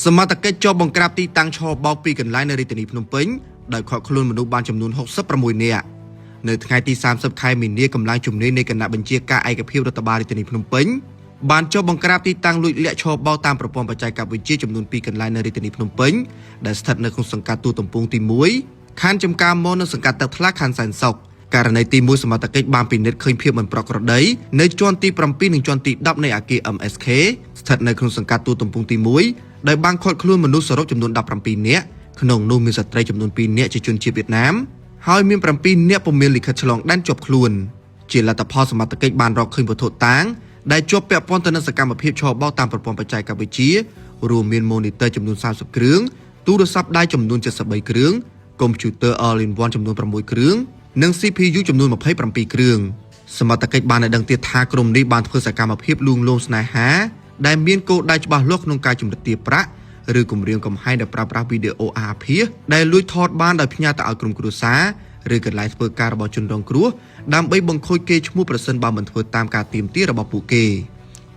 សមត្ថកិច្ចចុះបង្ក្រាបទីតាំងឆបោកពីកន្លែងនៅរាជធានីភ្នំពេញដោយឃាត់ខ្លួនមនុស្សបានចំនួន66នាក់នៅថ្ងៃទី30ខែមីនាកម្លាំងជំនាញនៃគណៈបញ្ជាការឯកភាពរដ្ឋបាលរាជធានីភ្នំពេញបានចុះបង្ក្រាបទីតាំងលួចលាក់ឆបោកតាមប្រព័ន្ធបច្ចេកវិទ្យាចំនួន2កន្លែងនៅរាជធានីភ្នំពេញដែលស្ថិតនៅក្នុងសង្កាត់ទូតំពងទី1ខណ្ឌចំការមននិងសង្កាត់ទឹកថ្លាខណ្ឌសែនសុខករណីទី1សមត្ថកិច្ចបានពិនិត្យឃើញភាពមិនប្រក្រតីនៅជាន់ទី7និងជាន់ទី10នៃអគារ MSK ស្ថិតនៅក្នុងសង្កាត់ទូតំពងទី1ដែលបានឃាត់ខ្លួនមនុស្សសរុបចំនួន17នាក់ក្នុងនោះមានស្ត្រីចំនួន2នាក់ជាជនជាតិវៀតណាមហើយមាន7នាក់ពុំមានលិខិតឆ្លងដែនជាប់ខ្លួនជាលទ្ធផលសមត្ថកិច្ចបានរកឃើញវត្ថុតាងដែលជាប់ពាក់ព័ន្ធទៅនឹងសកម្មភាពឆបោកតាមប្រព័ន្ធបច្ចេកវិទ្យារួមមាន monitor ចំនួន30គ្រឿងទូរស័ព្ទដៃចំនួន73គ្រឿងកុំព្យូទ័រ All in One ចំនួន6គ្រឿងនិង CPU ចំនួន27គ្រឿងសមត្ថកិច្ចបានឲ្យដឹងទៀតថាក្រុមនេះបានធ្វើសកម្មភាពលួងលោមស្នេហាដែលមានគោលដៅច្បាស់លាស់ក្នុងការជំរិតទារប្រាក់ឬគម្រាមកំហែងដោយប្រើប្រាស់វីដេអូអាភាសដែលលួចថតបានដោយផ្ញើទៅឲ្យក្រុមគ្រួសារឬកន្លែងធ្វើការរបស់ជនរងគ្រោះដើម្បីបង្ខូចកេរ្តិ៍ឈ្មោះប្រសិនបើមិនធ្វើតាមការទាមទាររបស់ពួកគេ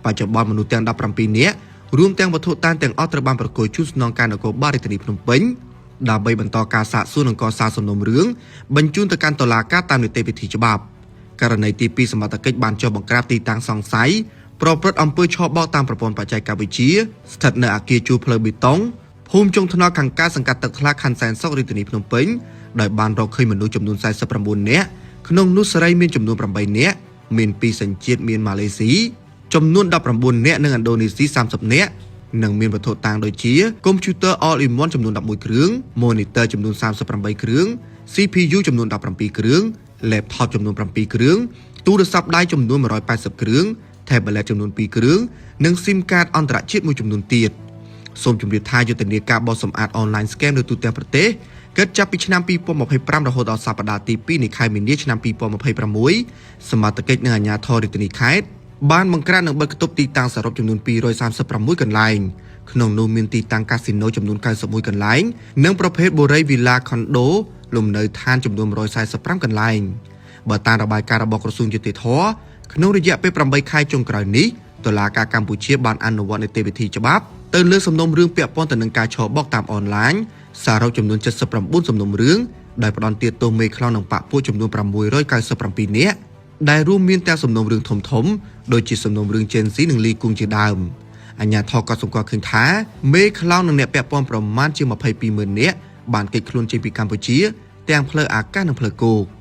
បច្ចុប្បន្នមនុស្សទាំង17នាក់រួមទាំងវត្ថុតាងទាំងអស់ត្រូវបានប្រគល់ជូនស្នងការនគរបាលរាជធានីភ្នំពេញដើម្បីបន្តការសាកសួរនិងកសាងសំណុំរឿងបញ្ជូនទៅកាន់តុលាការតាមនីតិវិធីច្បាប់ករណីទី2សមត្ថកិច្ចបានចុះបង្ក្រាបទីតាំងសង្ស័យប្រព្រឹត្តអំពើឆបោកតាមប្រព័ន្ធបច្ចេកវិទ្យាស្ថិតនៅអគារជួរផ្លូវបេតុងភូមិចុងថ្នល់ខាងកើតសង្កាត់ទឹកថ្លាខណ្ឌសែនសុខរាជធានីភ្នំពេញដោយបានរកឃើញមនុស្សចំនួន49នាក់ក្នុងនោះសេរីមានចំនួន8នាក់មាន2សញ្ជាតិមានម៉ាឡេស៊ីចំនួន19នាក់និងឥណ្ឌូនេស៊ី30នាក់និងមានវត្ថុតាងដូចជាកុំព្យូទ័រ All in One ចំនួន11គ្រឿង Monitor ចំនួន38គ្រឿង CPU ចំនួន17គ្រឿង Laptop ចំនួន7គ្រឿងទូរស័ព្ទដៃចំនួន180គ្រឿង Tablet ចំនួន2គ្រឿងនិង SIM card អន្តរជាតិមួយចំនួនទៀតសូមជម្រាបថាយុទ្ធនាការបោសសម្អាត online scam នៅទូទាំងប្រទេសគិតចាប់ពីឆ្នាំ2025រហូតដល់សប្តាហ៍ទី2នៃខែមីនាឆ្នាំ2026សមត្ថកិច្ចនិងអាជ្ញាធររាជធានីខេត្តបានបង្ក្រាបនិងបិទខ្ទប់ទីតាំងសរុបចំនួន236កន្លែងក្នុងនោះមានទីតាំងកាស៊ីណូចំនួន91កន្លែងនិងប្រភេទបុរីវីឡាខុនដូលំនៅឋានចំនួន145កន្លែងបើតាមរបាយការណ៍របស់ក្រសួងយុត្តិធម៌ក្នុងរយៈពេល8ខែចុងក្រោយនេះតុលាការកម្ពុជាបានអនុវត្តនីតិវិធីច្បាប់ទៅលើសំណុំរឿងពាក់ព័ន្ធទៅនឹងការឆបោកតាមអនឡាញសរុបចំនួន79សំណុំរឿងដោយផ្ដន្ទាទោសមេខ្លោងនិងបក្ខពួកចំនួន697នាក់ដែលរួមមានទាំងសំណុំរឿងធំៗដូចជាសំណុំរឿង Gen Z និងលីគួងជាដើមអាជ្ញាធរក៏សម្គាល់ឃើញថាមេខ្លោងនិងអ្នកពាក់ព័ន្ធប្រមាណជា22ម៉ឺននាក់បានគេចខ្លួនចេញពីកម្ពុជាទាំងផ្លូវអាកាសនិងផ្លូវគោក។